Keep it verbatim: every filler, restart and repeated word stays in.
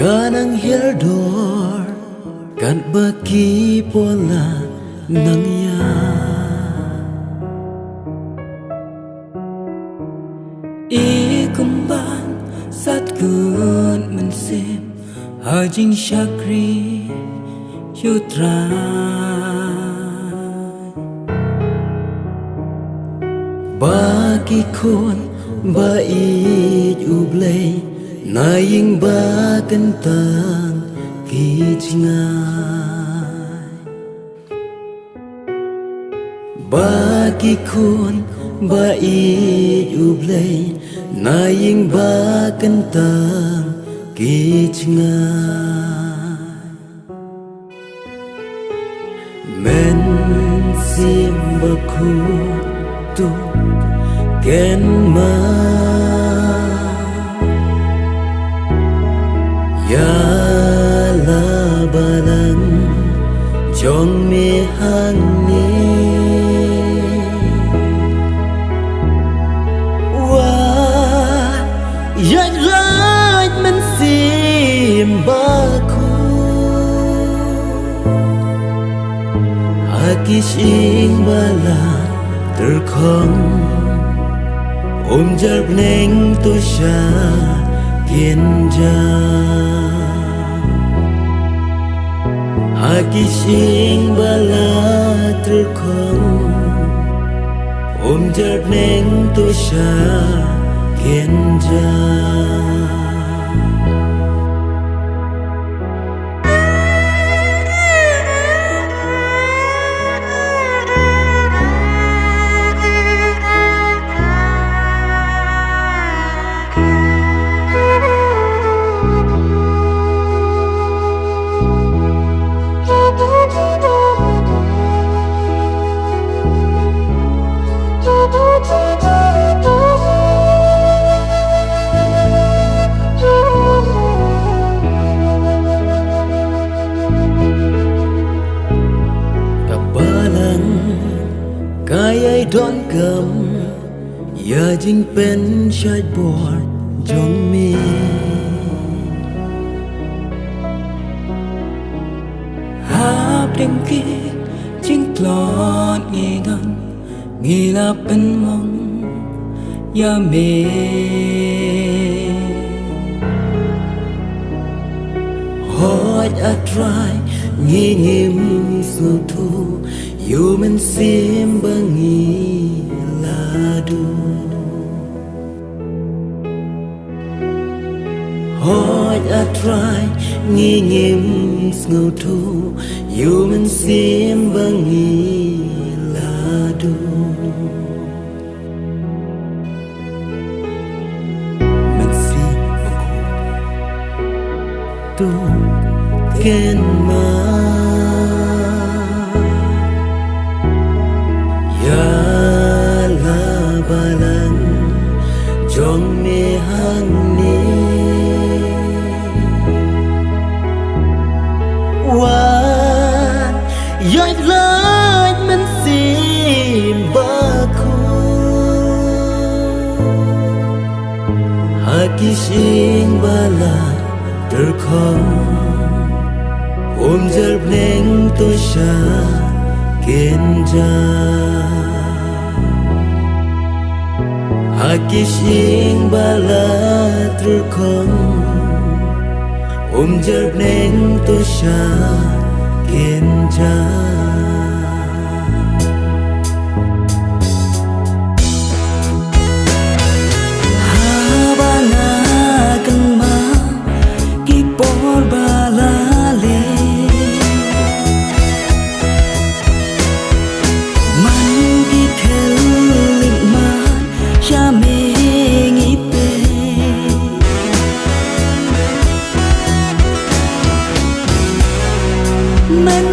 Ka nang hiar dor katba ki por la nang ïa. I kumban sat kut mynsiem ha jingshakri ïa u Trai. Ba ki khun ba ïeit U Blei na ïing ba kyntang ki jngai. Ba ki khun ba ïeit U Blei na ïing ba kyntang ki jngai. Mynsiem Bakhuid to kynmaw ïa la balang jong me hangne. Wat ïaid lait Mynsiem Bakhuid ha ki shyieng ba la tyrkhong, um jar bneng to sha kynja. Ha ki shyieng ba la tyrkhong, um jar bneng to sha kynja. Ka balang ka ïai donkam ïa jingpynshait bor jong me. Hapdeng ki jingtlot ngi don, ngi la pynmong ïa me. Hooid A Trai, ngi ngim sngewthuh ïa u mynsiem ba ngi la duh. Hooid A Trai, ngi ngim sngewthuh ïa u mynsiem ba ngi la duh. Mynsiem Bakhuid to kynmaw ïa la balang jong me hangne. Wat ïaid lait Mynsiem Bakhuid ha ki shyieng ba la tyrkhong, um jar bneng to sha kynja. Ha ki shyieng ba la tyrkhong, um jar bneng to sha kynja. Haba nga kynmaw ki por ba la leit, man ki khlieh man sha me ngi peit. Men